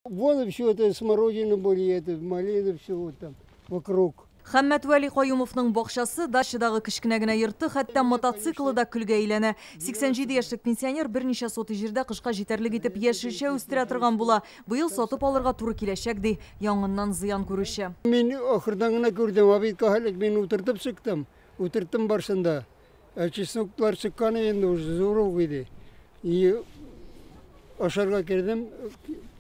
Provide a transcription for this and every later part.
Вон все это смородина были, это малина, все вот там вокруг. Хәммәтвәли Каюмовның бакчасы, дачадагы кечкенә генә йорты, хәтта мотоциклы да көлгә әйләнә. 87 яшьлек пенсионер берничә сотый җирдә кышка җитәрлек итеп яшелчә үстерә торган була. Быел сатып алырга туры киләчәк, ди янгыннан зыян күрүче. Мин ахырдан гына күрдем, обедка хәлек мин утыртып чыктым. Утырттым барсында. Ә чесноклар чыккан инде уже зур ук иде. И ашарга кердем,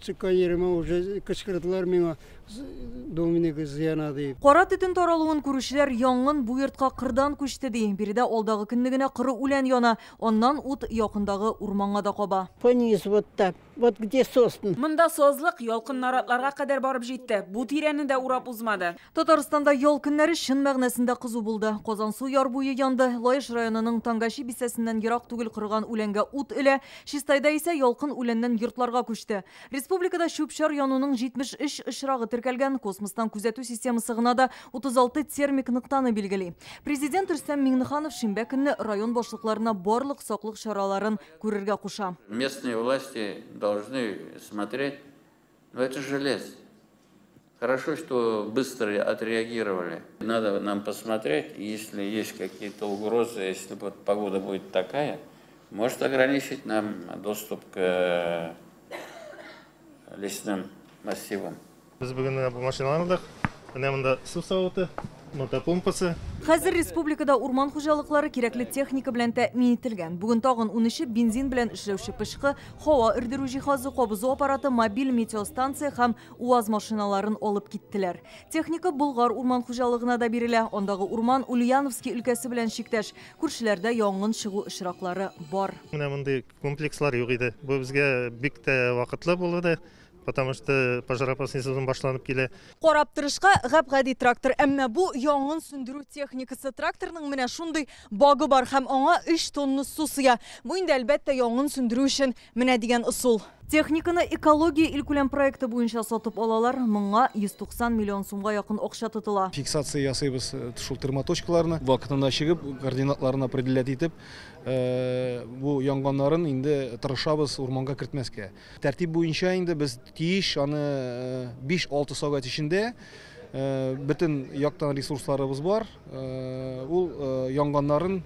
чыккан еремә уже кычкырдылар миңа, Доминика зыяна дип. Кара төтен таралуын күрүчеләр янгын бу йортка кырдан күчте ди. Биредә алдагы көнне генә коры үлән яна. Аннан ут якындагы урманга да каба. Пониз вот так, вот где сосны. Монда сазлык, ялкын наратларга кадәр барып җитте. Бу тирәне дә урап узмады. Татарстанда ял көннәре чын мәгънәсендә кызу булды. Казансу яр буе янды. Лаеш районының Тангачи бистәсеннән ерак түгел корыган үләнгә ут элә. Чистайда исә ялкын үләннән йортларга күчте. Республикада чүп-чар януның 73 очрагы теркәлгән. Космостан күзәтү системасы гына да 36 термик ноктаны билгели. Президент Рөстәм Миңнеханов шимбә көнне район башлыкларына барлык саклык чараларын күрергә куша. Местные власти должны смотреть, но это же лес. Хорошо, что быстро отреагировали. Надо нам посмотреть, если есть какие-то угрозы, если вот погода будет такая, может ограничить нам доступ к лесным массивам. Без бүген менә бу машиналарны алдык. Менә монда су савыты, мотопомпасы. Хәзер республикада урман хуҗалыклары кирәкле техника белән тәэмин ителгән. Бүген тагын 13 бензин белән эшләүче пычкы, һава өрдерү җиһазы, кабызу аппараты, мобиль метеостанция һәм УАЗ машиналарын алып киттеләр. Техника Болгар урман хуҗалыгына да бирелә. Андагы урман Ульяновский өлкәсе белән чиктәш. Күршеләрдә янгын чыгу очраклары бар. Менә мондый комплекслар юк иде. Бу безгә бик тә вакытлы булды, потому что пожароопасный сезон башланып килә. Карап торышка гап-гади трактор, әмма бу янгын сүндерү техникасы. Тракторның менә шундый багы бар һәм аңа 3 тонна су сыя. Бу инде әлбәттә янгын сүндерү өчен менә дигән ысул. Техниканы экология илкүләм проекты буенча сатып алалар. Моңа 190 миллион сумга якын акча тотыла. Фиксация ясыйбыз шул термоточкаларны, вакытында чыгып, координатларын определять итеп, бу янганнарын инде тырышабыз урманга кертмәскә. Тәртип буенча инде без тиеш аны 5-6 сәгать эчендә бөтен яктан ресурсларыбыз бар, ул янганнарын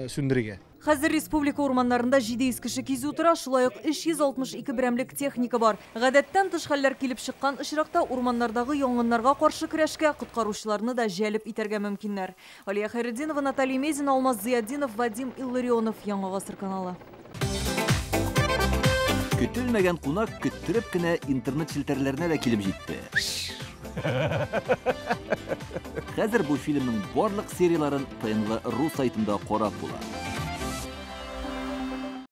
сүндерергә. Хәзер республика урманнарында 700 кеше кизү тора, шулай ук 362 берәмлек техника бар. Гадәттән тыш хәлләр килеп чыккан очракта урманнардагы янгыннарга каршы көрәшкә коткаручыларны да җәлеп итәргә мөмкиннәр. Алия Хәйретдинова, Наталья Мезина, Алмаз Зиятдинов, Вадим Илларионов, Яңа Гасыр каналы. Көтелмәгән кунак көттереп кенә интернет челтәрләренә дә килеп җитте. Хәзер бу фильмның барлык серияларын ТНВ ру сайтында карап була.